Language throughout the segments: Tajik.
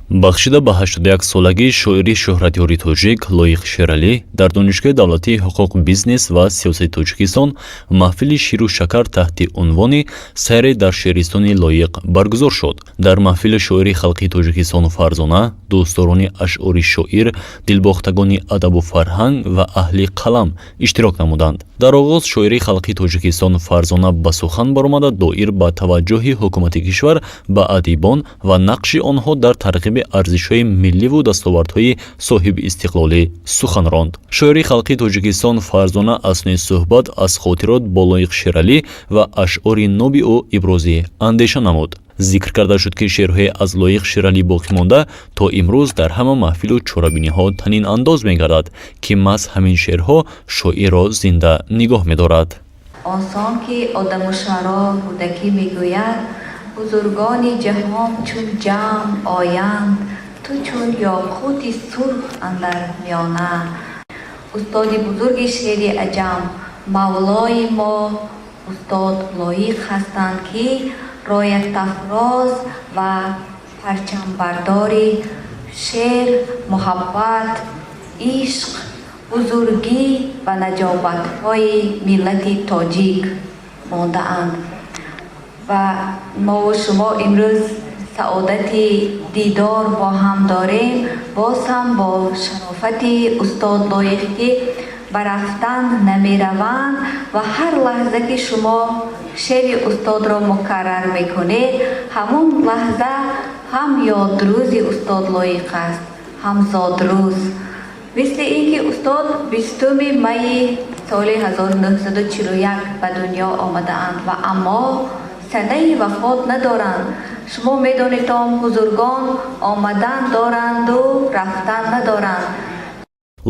Бахшида ба 81-солагии шоири шӯҳратёри тоҷик Лоиқ Шералӣ дар Донишгоҳи давлатии ҳуқуқ, бизнес ва сиёсати Тоҷикистон маҳфили ширу шакар таҳти унвони «Сайре дар шеъристони Лоиқ» баргузор шуд. Дар маҳфили шоири халқии Тоҷикистону фарзона, дӯстдорони ашъори шоир, дилбохтагони адабу фарҳанг ва аҳли қалам иштирок намуданд. Дар оғоз шоири халқии Тоҷикистон Фарзона ба сухан баромада, доир ба таваҷҷӯҳи ҳукумати кишвар ба адибон ва нақши онҳо дар тарғиби арзишҳои милливу дастовардҳои соҳибистиқлолӣ сухан ронд. Шоири халқии Тоҷикистон Фарзона аснои суҳбат аз хотирот бо Лоиқ Шералӣ ва ашъори ноби ӯ ибрози андеша намуд. Зикр карда шуд, ки шеърҳои аз Лоиқ Шералӣ боқӣ монда то имрӯз дар ҳама маҳфилу чорабиниҳо танинандоз мегардад, ки маҳз ҳамин шеърҳо шоирро зинда нигоҳ медорад. Осон ки одаму шаро Рӯдакӣ мегӯяд: «Бузургони ҷаҳон чун ҷамъ оянд, ту чун ёқути сурх андар миёна». Устоди бузурги шеъри аҷам, мавлои мо устод Лоиқ ҳастанд, ки роятафроз ва парчамбардори шеър, муҳаббат, ишқ, бузургӣ ва наҷобатҳои миллати тоҷик мондаанд. Ва мову шумо имрӯз саодати дидор бо ҳам дорем, боз ҳам бо шарофати устод Лоиқ, ки ба рафтан намераванд. Ва ҳар лаҳза ки шумо шеъри устодро мукаррар мекунед, ҳамон лаҳза ҳам ёдрӯзи устод Лоиқ аст, ҳам зодрӯз. Мисли ин ки устод 20 майи соли 1941 ба дунё омадаанд ва аммо санаи вафот надоранд. Шумо медонед, бузургон омадан доранду рафтан надоранд.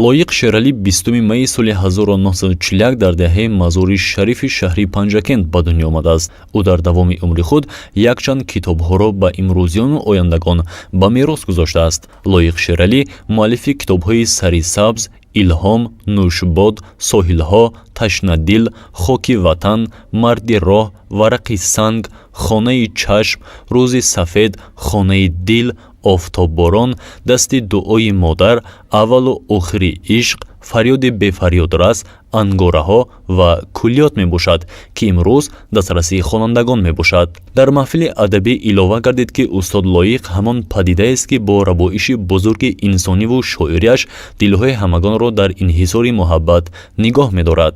Лоиқ Шералӣ 20 майи соли 1941 дар деҳаи Мазори Шарифи шаҳри Панҷакент ба дунё омадааст. Ӯ дар давоми умри худ якчанд китобҳоро ба имрӯзиёну ояндагон ба мерос гузоштааст. Лоиқ Шералӣ муаллифи китобҳои «Сари сабз», «Илҳом», «Нӯшбод», «Соҳилҳо», «Ташнадил», «Хоки ватан», «Марди роҳ», «Варақи санг», «Хонаи чашм», «Рӯзи сафед», «Хонаи дил», «Офтобборон», «Дасти дуои модар», «Аввалу охири ишқ», «Фарёди бефарёдрас», «Ангораҳо» ва «Куллиёт» мебошад, ки имрӯз дастрасии хонандагон мебошад. Дар маҳфили адабӣ илова гардид, ки устод Лоиқ ҳамон падидаест, ки бо рабоиши бузурги инсониву шоириаш дилҳои ҳамагонро дар инҳисори муҳаббат нигоҳ медорад.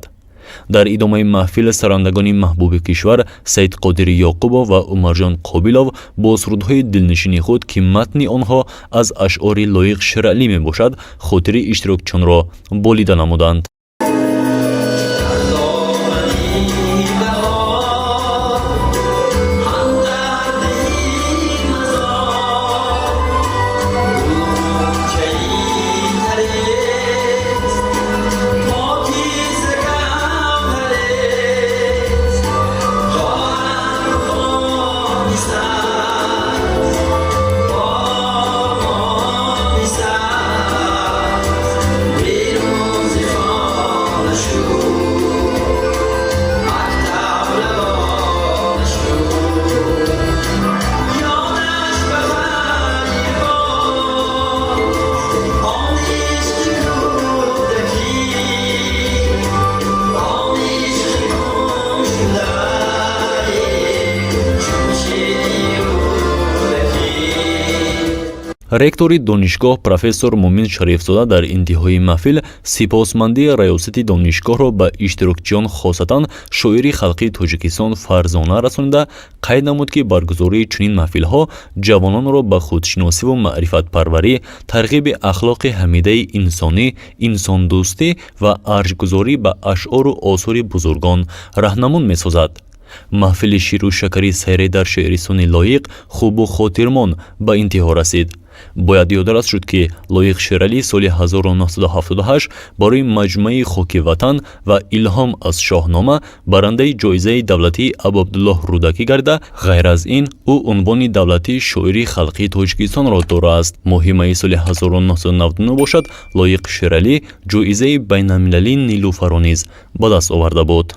Дар идомаи маҳфил сарандагони маҳбуби кишвар Саидқодири Ёқубов ва Умарҷон Қобилов бо сурудҳои дилнишини худ, ки матни онҳо аз ашъори Лоиқ Шералӣ мебошад, хотири иштирокчиёнро болида намуданд. Ректори донишгоҳ профессор Мумин Шарифзода дар интиҳои маҳфил сипосмандии раёсати донишгоҳро ба иштирокчиён, хосатан шоири халқии Тоҷикистон Фарзона расонида, қайд намуд, ки баргузории чунин маҳфилҳо ҷавононро ба худшиносиву маърифатпарварӣ, тарғиби ахлоқи ҳамидаи инсонӣ, инсондӯстӣ ва арҷгузорӣ ба ашъору осори бузургон раҳнамун месозад. Маҳфили ширу шакари «Сайре дар шеъристони Лоиқ» хубу хотирмон ба интиҳо расид. Бояд ёдрас шуд, ки Лоиқ Шералӣ соли 1978 барои маҷмӯаи «Хоки ватан» ва «Илҳом аз Шоҳнома» барандаи ҷоизаи давлатии Абуабдуллоҳ Рӯдакӣ гарда. Ғайр аз ин, ӯ унвони давлатии шоири халқии Тоҷикистонро дорааст. Моҳи майи соли 1999 бошад, Лоиқ Шералӣ ҷоизаи байналмилалии Нилуфарро низ ба даст оварда буд.